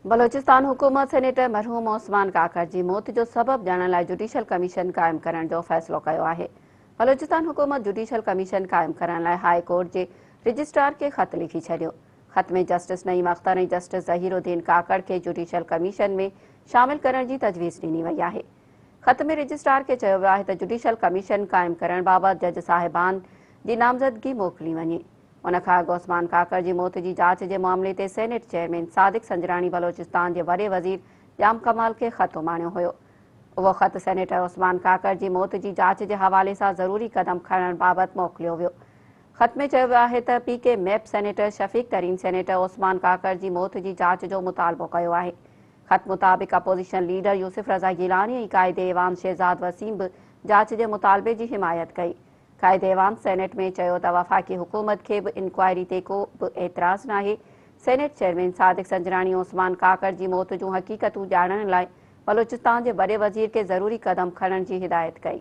بلوچستان حڪومت سينيٽر مرحوم عثمان ڪاڪڙ جي موت جو سبب ڄاڻڻ لاء جڊيشل ڪميشن قائم ڪرڻ جو فيصلو ڪيو آهي. بلوچستان حڪومت جڊيشل ڪميشن قائم ڪرڻ لاء هاء ڪورٽ جي رجسٽرار کي خط لکي ڇڏيو. خط ۾ جسٽس نعيم اختر ۽ جسٽس ظهير الدين ڪاڪڙ کي جڊيشل ڪميشن ۾ شامل ڪرڻ جي تجويز ڏني وئي آهي. خط ۾ رجسٽرار کي چيو ويو آهي ته جڊيشل ڪميشن قائم ڪرڻ بابت جج صاحبان جي نامزدگي موڪلي وڃي. ان کان اڳ عثمان ڪاڪڙ جي موت جي جاچ جي معاملي تي سينيٽ چيئرمين صادق سنجراڻي بلوچستان جي وڏي وزير ڄام ڪمال کي خط اماڻيو هيو. اهو خط سينيٽر عثمان ڪاڪڙ جي موت جي جاچ جي حوالي سان ضروري قدم کڻڻ بابت موڪليو ويو. خط ۾ چيو ويو آهي ته P K MEP senator Shafiq Tareen senator Usman Kakar جي موت جي جاچ جو مطالبو ڪيو آهي. خط مطابق اپوزيشن ليڊر يوسف رضا گيلاني ۽ قائد ايوان شهزاد وسيم به جاچ جي مطالبي جي حمايت ڪئي. قائد ايوان سينيٽ ۾ چيو ته وفاقي حڪومت کي به انڪوائري تي ڪو به اعتراض ناهي، سينيٽ چيئرمين صادق سنجراڻي عثمان ڪاڪڙ جي موت جون حقيقتون ڄاڻڻ لاء بلوچستان جي وڏي وزير کي ضروري قدم کڻڻ جي هدايت ڪئي.